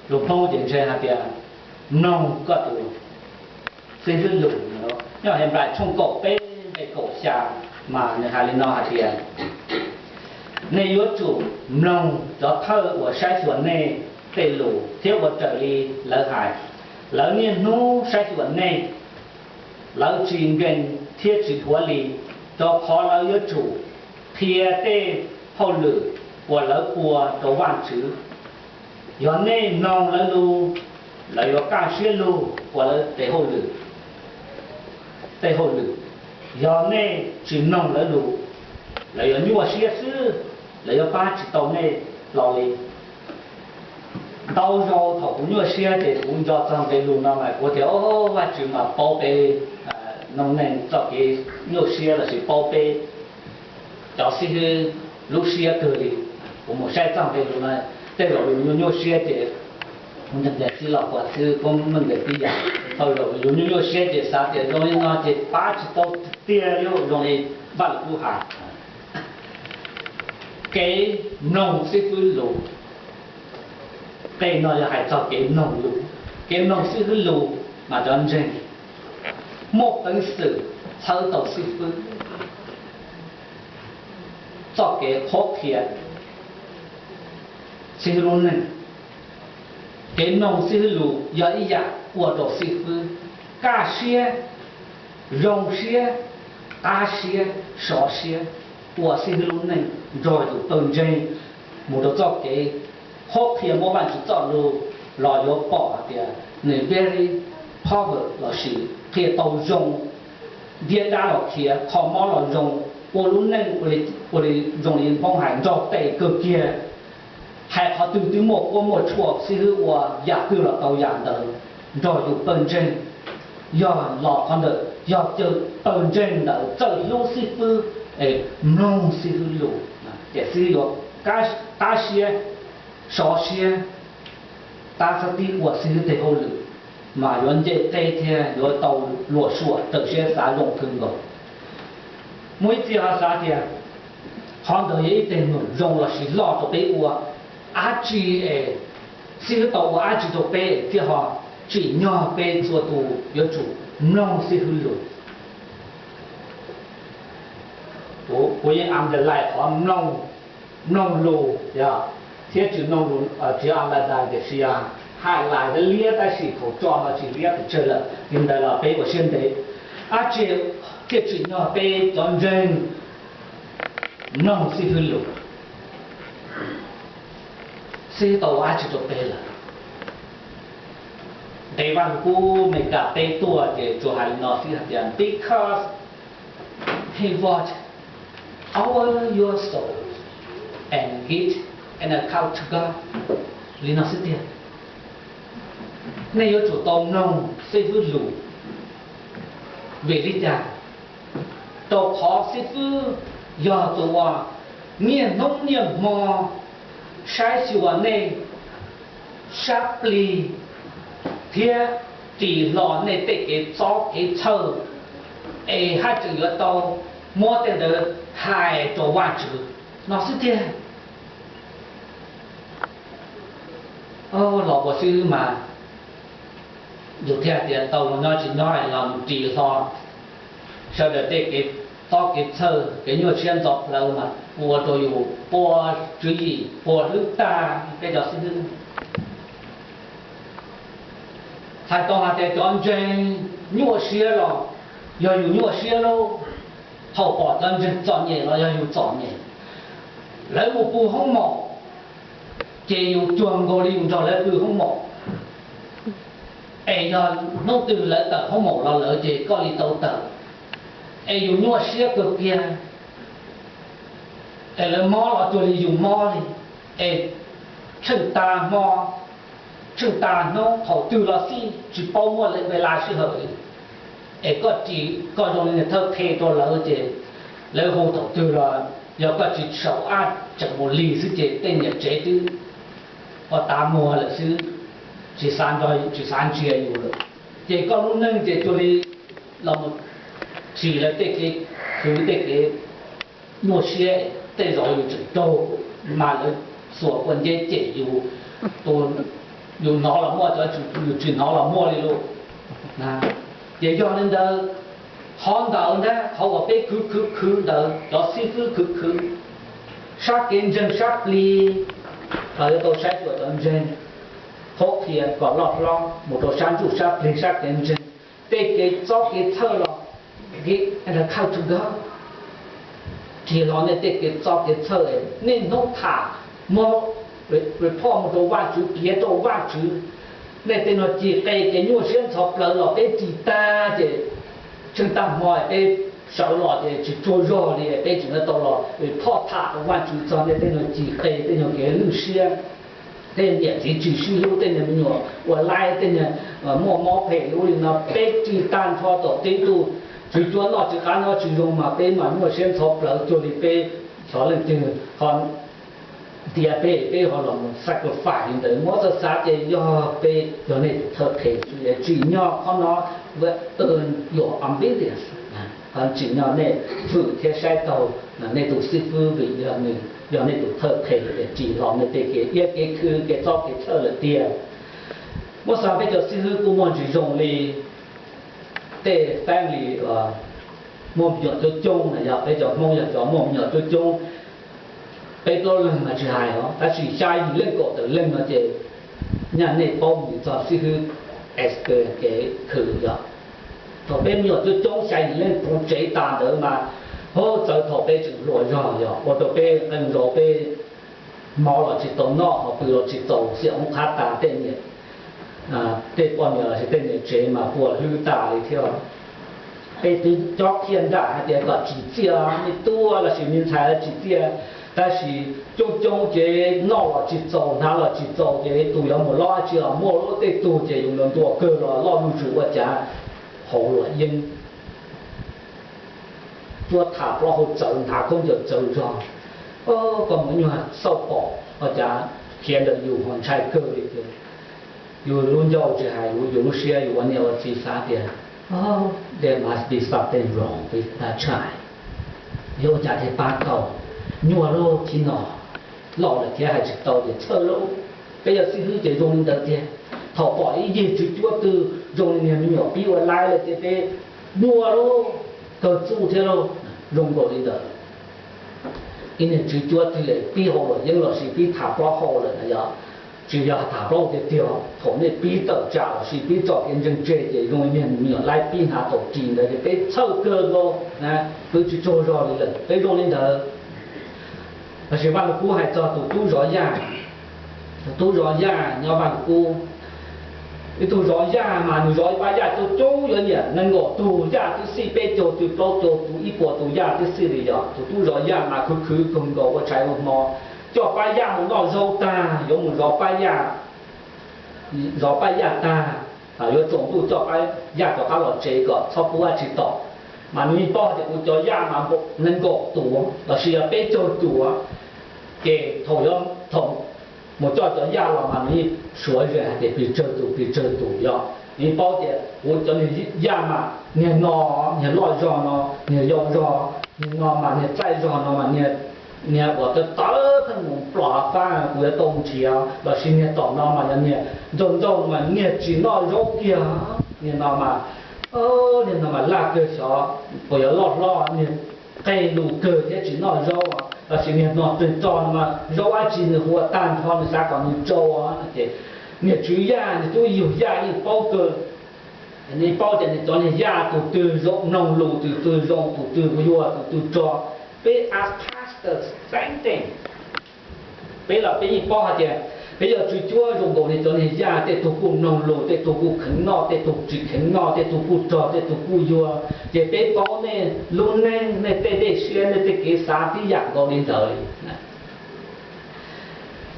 Lus Hmoob ces ntseeg hais tias mloog koj tus xib hwb lus. Nyob Henplais tshooj kaum peb nqe kaum xya mas nws hais li no hais tias, nej yuav tsum mloog cov thawj uas saib xyuas nej tej lus thiab ua raws li lawv hais. Lawv niaj hnub saib xyuas nej, lawv tsis nkees thiab tsis dhuav li, rau qhov lawv yuav tsum qhia tej hauj lwm uas lawv ua rau Vajtswv. Yog nej mloog lawv lus, lawv yuav kaj siab lug ua lawv tes hauj lwm, tej hauj lwm. Yog nej tsis mloog lawv lus, lawv yuav nyuaj siab xwb, lawv yuav pab tsis tau nej hlo li. Ntau zaus thaum kuv nyuaj siab ces kuv nco txog nqe lus no mas kuv tias, o, Vajtswv mas paub peb noob neej txoj kev nyuaj siab lossis paub peb cov xib hwb lub siab kawg li. Kuv mus saib txog nqe lus no, tej zaum yus nyuaj nyuaj siab ces kuv ncaim ncaim tib los kuv xwb, kuv meej ncaim tib yam. Thaum zaum yus nyuaj nyuaj siab ces xav tias zoo li no ces pab tsis tau tiag li, zoo li Vaj Lug Kub hais. Kev mloog xib fwb lus. Nqe no yog hais txog kev mloog lus, kev mloog xib fwb lus mas cov ntseeg muaj peev xwm txhawb tau xib fwb txoj kev qhuab qhia xib fwb lub neej. Kev mloog xib fwb lus yog ib yam ua rau xib fwb kaj siab, zoo siab, qab siab, sov siab ua xib fwb lub neej nrog yus pawg ntseeg mus rau txoj kev qhuab qhia muab Vajtswv txoj lus los yuav pom hais tias nws very power lossis qhia tau zoo, ntiab dab los khiav, kho mob los zoo, ua lub neej ua li zoo li Hmoob hais nrog tes kawg kiag. Hais qhov twg twb muaj quab muaj tshuaj, xib fwb ua yam twg los tau yam ntawd nrog yus pawg ntseeg. Yog los qhov ntawd yog cawm pawg ntseeg ntawd txawj hlub xib fwb es mloog xib fwb lus, ces xib fwb yuav qab siab, sov siab, tab xab tib ua xib fwb tej hauj lwm mas yuav nce qe thiab yuav tau luam suam raws siab xav zoo kawg nkaus. Muaj ib txhia ho xav tias qhov ntawd yog ib teg num zoo lossis loj rau peb ua, dab tsi es xib fwb tau ua dab tsi rau peb thiaj ho tsim nyog peb txhua tus yuav tsum mloog xib fwb lus. Kuv yeej underline qhov mloog lus thiab tsis mloog lus, tsis underline tiam sis highlight liab tab sis thaum tso no tsis liab pes tsawg lawm, li ntawd los peb ua siab ntev. Dab tsi thiaj tsim nyog peb cov ntseeg mloog xib fwb lus? Xib fwb tau ua dab tsi rau peb lawm? Nqe Vaj Lug Kub Meskas peb tuaj ces tsuas hais li no xwb hais tias, because he brought over your soul and guilt and account to God. Li no xwb tiag. Nej yuav tsum tau mloog xib fwb lus. Vim li cas? Rau qhov xib fwb yog tus uas niaj hnub niaj hmo saib xyuas nej sab plig thiab ris hlo nej tej kev txob kev txhawj, es haj tseem yuav tau muab tej ntawd hais rau Vajtswv no xwb tiag. Los ua xib fwb mas yus thiaj tias tau los nyob tsis nyob los mus ris hlo sawv daws tej kev txob kev txhawj, kev nyuaj siab ntxhov plawv mas ua rau yus puas tswv yim puas hlwb tag peb cov xib fwb. Hais tau hais tias cov ntseeg nyuaj siab los yog yus nyuaj siab lauj, thaum pom cov ntseeg txom nyem los yog yus txom nyem. Lawv mus pw hoob maum, ces yus cuag nkaus li yus nrog lawv pw hoob maum. Es yog hnub twg lawv tawm hoob maum los lawm ces koj li tau tawm. Es yus nyuaj siab kawg kiag. Es lawv mob los cuag li yus mob li. Es tsheej tas hmo, tsheej tas hnub, thaum twg los xij tsis paub muaj ves las sij hawm li. Es koj ris koj zoo li niag thawj qhe rau lawv ces lawv hu thaum twg los yog koj tsis saum ab tseem mus lig xwb ces tej niam tsev twb ua tav muag lawm xwb, tsis xav nrog tsis xav ntsia yus lawm. Ces koj lub neej ces cuag li los mus ris lawv tej kev khwv tej kev nyuaj siab, tej zaum yus tseem raug mas lawv xuas ua nceb cem yus tus yus hnov los muaj, cov yus tsis hnov los muaj li lauj. Ces yog li ntawd, qhov ntawd ntag, qhov uas peb khwv khwv khwv ntawd, cov xib fwb khwv khwv sab kev ntseeg sab plig, yuav tau saib xyuas cov ntseeg, qhuab qhia kom loj hlob mus rau sab ntsuj sab plig sab kev ntseeg, tej kev txob kev txhawj los, khawj tug kawg, cia li los nej tej kev txob kev txhawj, niaj hnub tham, muab report mus rau Vajtswv, piav rau Vajtswv. Nej tej no cim qe ces nyuaj siab ntxhov plawv los peb ris tag ces tsheej tag hmo peb sawv los ces tsis tsaug zog li, peb tseem yuav tau los report tham rau Vajtswv txog nej tej no cim qe, tej no kev lwj siab, tej niam txiv tsis sib hlub, tej niag me nyuam ua laib, tej niag muaj mob phem ub li no, peb ris tag nrho tom tib tug tswv cuab noj tsis qab nyob tsis zoo mas peb mas nyuaj siab ntxhov plawv cuag li peb xyov leej twg ho ntiav peb, peb ho los mus sacrifice li ntawd. Muab xav xav ces yog peb yog nej tus thawj qhe, tsim nyog qhov no, your obedience, tsim nyog nej hwm thiab saib taus nej tus xib fwb vim yog nws yog nej tus thawj qhe, tsim los nej tej kev iab kev khwv kev txob kev txhawj lawm tiag. Muab xav peb cov xib fwb kuj muaj ntsis zoo li tej family muaj me nyuam coob coob na, yog peb cov Hmoob yog cov muaj me nyuam coob coob, peb plaub leeg mas tsis hais os, tab sis xya yim leej kaum tawm leej no ces nyaj nej paub mus txog xib fwb Esther kev khwv yog, thaum peb me nyuam coob coob xya yim leej puv tsev tas ntawd mas, ho txawv thaum peb tseem hluas zog yog ua rau peb qee zaus peb hmo los tsis tau noj, hmo twg los tsis txaus xim oob qhab tas, tej niam tej poj niam los sis tej niam tsev mas quaj hlwb tas li thiab. Peb twb cob qhia nram hais tias kom tsim txiaj, me tub los sis me ntxhais tsim txiaj, tab sis coob coob ces noj los tsis txaus hnav los tsis txaus ces tus yuav mus lob dab tsi los muaj, tej tug ces yus ntuas kawg los loj zuj zus ua cas hauv luam yeeb, tuaj tham plaub hau txawv, hnav khaub ncaws txawv zog, koj mus nyuag xauj pom ua cas khiav ntawm yus ho ntshai kawg li ces yus lub ncauj tsis hais yus lub siab, yus ua niam ua txiv xav tias, there must be something wrong with that child, yuav ua cas thiaj pab tau, nyuaj lauj, txij no loj lawm thiab hais tsis tau ces txhawj lauj. Peb yog xib hwb ces zoo li ntawd tiag, thaum pom ib yig tswv cuab twg zoo li niag me nyuam pib ua laib lawm ces peb nyuaj lauj, kawg txuj thiab lauj. Zoo nkaus li ntawd, ib niag tswv cuab twg pib hauv luam yeeb los sis pib tham plaub hau lawm na yog, tsis yog tham plaub hau tiag tiag, thaum nej pib tawm tsam los sis pib tso kev ntseeg tseg ces zoo li niag me nyuam laib pib hnav thaum ris ntawd ces peb txhawj kawg nkaus, peb tsis tsaug zog li lawm, peb zoo li ntawd. Tab sis Vaj Lug Kub hais txog tus tub zov yaj, tus tub zov yaj nyob Vaj Lug Kub. Ib tug zov yaj mas nws zov ib pab yaj coob coob, yuav niam nees nkaum tus yaj tib si, peb caug tus plaub caug tus ib puas tus yaj tib si li yog. Tus tub zov yaj mas khwv khwv kawg nkaus ua tshais ua hmo, coj pab yaj mus noj zaub tag yuav mus zov pab yaj, zov pab yaj tag, yuav tsaus ntuj coj pab yaj rov qab los tsev kom txhob pub dab tsi tom. Mas nws yeej paub tias kuv cov yaj mas nees nkaum tus los sis yog peb caug tus, ces thaum, thaum mus coj cov yaj los mas nws yeej suav zeem hais tias pes tsawg tus pes tsawg tus yog. Nws yeej paub tias kuv cov niag yaj mas niag no, niag loj zog no, niag yau zog, niag no mas niag txaij zog no mas niag uas tawv tawv pheej mus plom fab kuv yuav tau nrhiav, los sis niag tom no mas yog niag ntxaug ntxaug mas niag tsis noj zaub kiag, niag no mas, niag no mas laj kawg xyov puas yuav loj hlob, niag qeg lus kawg thiab tsis noj zaub, los sis niag no twg tso no mas zaub dab tsi nws hu ua tag nrho nws xav kom nws tsau no ces niag tswv yaj niag tub yug yaj yeej paub kawg. Nws paub tias nws cov niag yaj tus twg zoo mloog lus, tus twg zoo, tus twg yuag, tus twg rog. Peb as pastors same thing. Peb los peb yeej paub hais tias peb yog tswv cuab zoo nkaus niag cov niag yaj, tej tug kuj mloog lus, tej tug kuj kheev noj, tej tug tsis kheev noj, tej tug kuj rog, tej tug kuj yuag. Ces peb paub nej lub neej, nej tej dej siab, nej tej kev xav tib yam nkaus li ntawd li.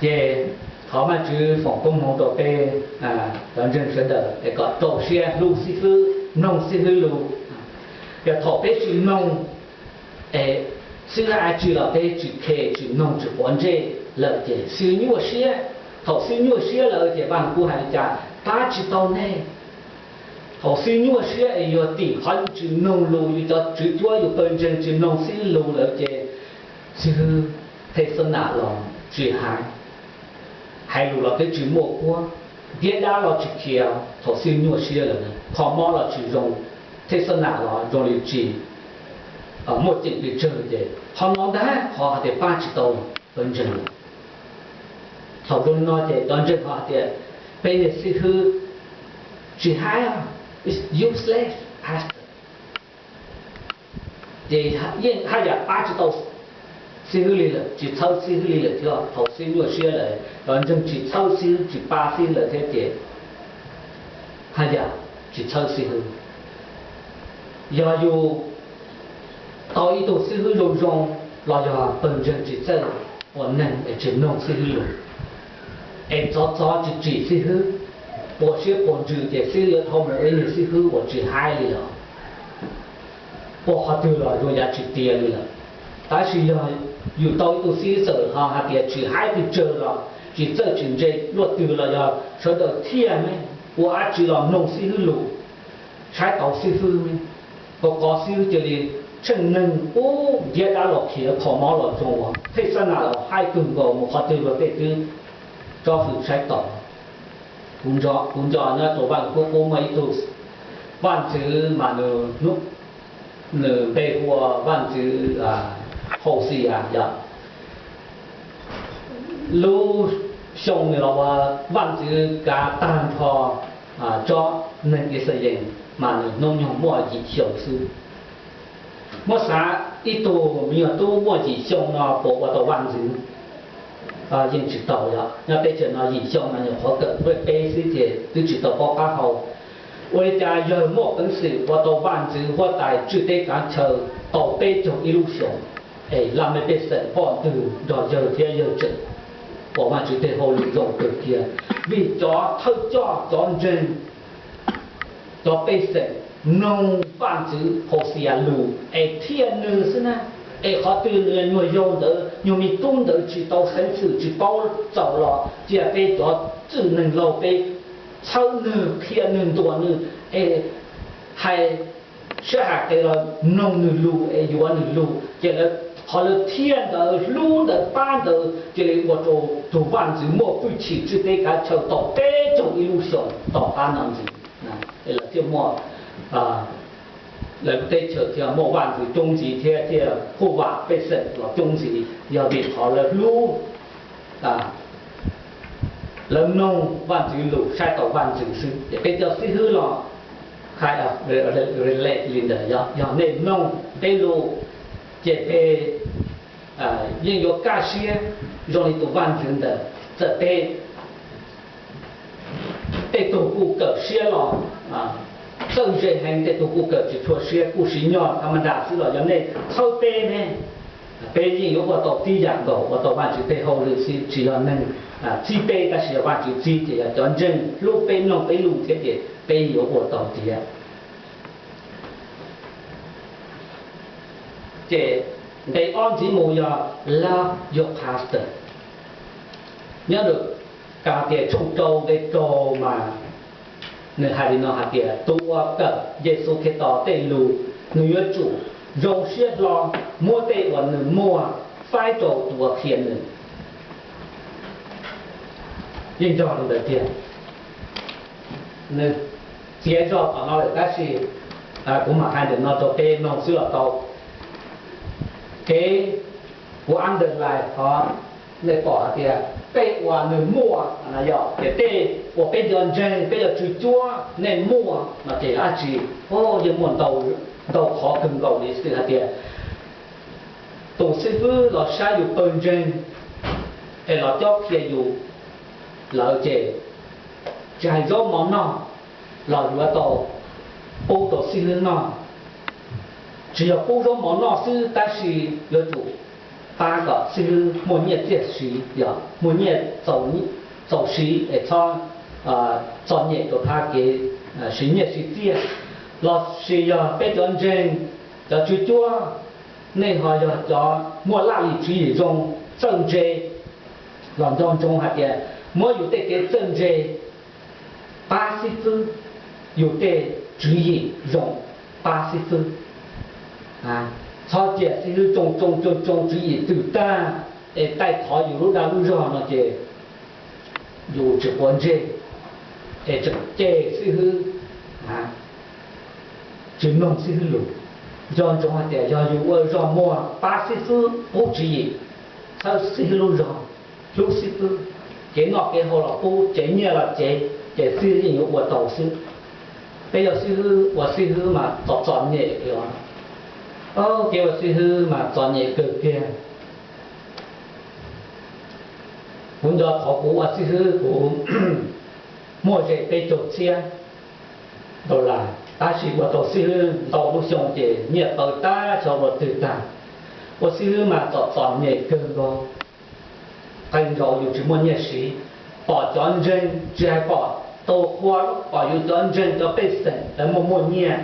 Ces thov Vajtswv foom koob hmoov rau peb cov ntseeg sawv daws es kom rau siab hlub xib fwb, mloog xib fwb lus. Yog thaum peb tsis mloog, es xib fwb hais tsi los peb tsis khe, tsis mloog, tsis quav ntsej lawm ces xib fwb nyuaj siab. Thaum xib fwb nyuaj siab lawm ces Vaj Lug Kub hais li cas pab tsis tau nej. Thaum xib fwb nyuaj siab es yog tim qhov yus tsis mloog lus, yus cov tswv cuab yus pawg ntseeg tsis mloog xib fwb lus lawm ces xib fwb thej xab nam los tsis hais, hais lus los twb tsis muaj kuab. Ntiab dab los tsis khiav thaum xib hwb nyuaj siab lawm, kho mob los tsis zoo, thej xab nam los zoo li tsis muaj ceem pes tsawg, ces qhov no ntag qhov hais tias pab tsis tau pawg ntseeg. Thaum zoo li no ces cov ntseeg ho hais tias peb niag xib hwb tsis haib, useless pastor. Ces yeej haj yam pab tsis tau xib hwb li lawm, tsis txhawb xib hwb li lawm thiab. Thaum xib hwb nyuaj siab lawm, cov ntseeg tsis txhawb xib hwb, tsis pab xib hwb lawm thiab ces haj yam tsis txhawb xib hwb. Yog yus tau ib tug xib hwb zoo zoo los yog pawg ntseeg tsis txawj ua neeg es tsis mloog xib hwb lus, es txov txov tsis tsim xib hwb, puas siab puas ntsws ces xib hwb yuav dhau mus ua ib niag xib hwb uas tsis haib li lawm. Ua qhov twg los zoo yav tsis tiav li lawm. Tab sis yog yus tau ib tug xib hwb txawm ho hais tias tsis haib pes tsawg los tsis txawj tsis ntse luaj twg los yog sawv daws thiaj ne, ua dab tsi los mloog xib hwb lus, saib taus xib hwb ne, kov kov xib hwb cia li tsheej neeg ub ntiab dab los khiav kho mob los zoo ua thej xab nam los haib kawg nkaus mus qhov twg los tej twb tsob hwm saib taus. Kuv nco nyob rau Vaj Lug Kub Kub muaj ib tug vaj ntxwv mas nws npe hu ua vaj ntxwv Hauxiyas yom. Lub xyoo nws los ua vaj ntxwv kav tag nrho tsob neeg Yixalayees mas nws hnub nyoog muaj yim xyoo xwb. Muab xav ib tug me nyuam tub muaj yim xyoo no puas ua tau vaj ntxwv? Yeej tsis tau yom. Nyob teb chaws no yim xyoo no nyuam qhuav kawm nqe peb xwb ces twb tsis tau paub qab hau. Ua li cas yawg muaj peev xwm ua tau vaj ntxwv huab tais tswj teb kav chaw tau peb caug ib lub xyoos, es laj mej pej xeem poj ntwg nrog yawg thiab yawg tseem ua Vajtswv tej hauj lwm zoo kawg kiag. Vim cov thawj coj cov ntseeg, cov pej xeem mloog vaj ntxwv Hauxiyas lus es thiaj nws xwb na. Es qhov twg nws nyuag yaus ntawd, nyuag me tub ntawd tsis tau xeeb xwm tsis paub txaus los cia peb cov txwj neeg laug peb txhawb nws qhia nws ntuas nws es hais sab hais qis los mloog nws lus es yuav nws lus ces qhov lawv thiaj ntawd hlub ntawd pab ntawd cia li ua rau tus vaj ntxwv muaj hwj chim tswj teb kav chaw tau peb caug ib lub xyoos tom qab no ntxiv. Es lawv thiaj muaj, lawv teb chaws thiaj muaj vaj ntxwv coob ntxiv thiab thiaj kuj vam pej xeem los coob ntxiv yog vim qhov lawv hlub, lawv mloog vaj ntxwv lus saib taus vaj ntxwv xwb. Ces peb cov xib hwb los hais relate li ntawd, yog nej mloog peb lus ces peb yeej yuav kaj siab zoo li tus vaj ntxwv ntawd. Txawm peb tej tug kuj kawm siab los txawj ntse heev, tej tug kuj kawm tsis tshua siab kuj siv nyog tham ma nras xwb los yog nej txhawb peb ne, peb yeej yuav ua tau tib yam nkaus, ua tau Vajtswv tej hauj lwm xwb. Tsis yog neeg txib peb tab sis yog Vajtswv txib, ces yog cov ntseeg hlub peb mloog peb lus thiab ces peb yeej yuav ua tau tiag. Ces nqe ob ntxiv mus yog love your pastor. Nyob rau Kalas tias tshooj rau nqe rau mas nws hais li no hais tias tus uas kawm Yexus Khetos tej lus, nws yuav tsum zoo siab hlo muab tej uas nws muaj faib rau tus uas qhia nws. Yeej yog li ntawd tiag. Nws txiav zog tom no lawm tab sis kuv mam hais ntawm no rau peb mloog xwb los tau. Kev kuv underline qhov nej pom hais tias tej uas nws muaj, yog tias tej uas peb cov ntseeg peb cov tswv cuab nej muaj no ces dab tsi? Yeej muaj ntau qhov kawg nkaus li xwb hais tias tus xib fwb los saib yus pawg ntseeg es los cob qhia yus lawm ces tsis hais zaub mov noj los yuav tau pub rau xib fwb noj. Tsis yog pub zaub mov noj xwb tab sis yuav tsum pab kom xib fwb muaj nyiaj txiaj siv, yog muaj nyiaj txaus siv es txhob txom nyem rau phab kev siv nyiaj siv txiaj. Los sis yog peb cov ntseeg, cov tswv cuab, nej ho yog cov muaj laj lim tswv yim zoo, txawj ntse, los nco ntsoov hais tias muab yus tej kev txawj ntse pab xib fwb, yus tej tswv yim zoo pab xib fwb. Txhob cia xib fwb tsoo tsoo tsoo tsoo tswv yim twm tag es taij thov yus lub dag lub zog no ces yus tsis quav ntsej. es tseem cem xib hwb, tsis mloog xib hwb lus. Nco ntsoov hais tias yog yus ua zog muag pab xib hwb pub tswv yim, txhawb xib hwb lub zog, hlub xib hwb, kev noj kev haus los pub, cev nyiaj los cev, ces xib hwb yeej yuav ua tau xwb. Peb yog xib hwb, ua xib hwb mas txom txom nyem os. Kev ua xib hwb mas txom nyem kawg kiag. Kuv nco thaum kuv ua xib hwb kuv muaj ze peb caug txhiab dollar, tab sis ua tau xib hwb ntau lub xyoo ces nyiaj tawv tag, xyov ua twg tag. Ua xib hwb mas txom txom nyem kawg nkaus. Qee zaus yus tsis muaj nyiaj siv, pom cov ntseeg, tsis hais pom tau qhua, pom yus cov ntseeg cov pej xeem lawv muaj muaj nyiaj,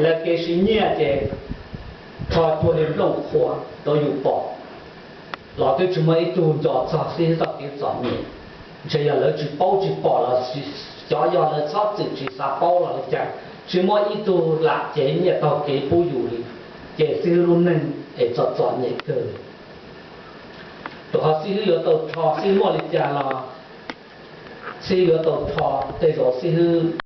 lawv kev siv nyiaj ces rho cuag li nplooj qhua rau yus pom, los twb tsis muaj ib tug nco txog xib hwb txoj kev txom nyem. Ntshe yog lawv tsis paub tsis pom los xyov yog lawv txhob txwm tsis xav paub los li cas, tsis muaj ib tug lam cev nyiaj taug kev pub yus li. Ces xib hwb lub neej es txom txom nyem kawg. Rau qhov xib hwb yuav tau rho, xib hwb muaj li cas los xib hwb yuav tau rho. Tej zaum xib hwb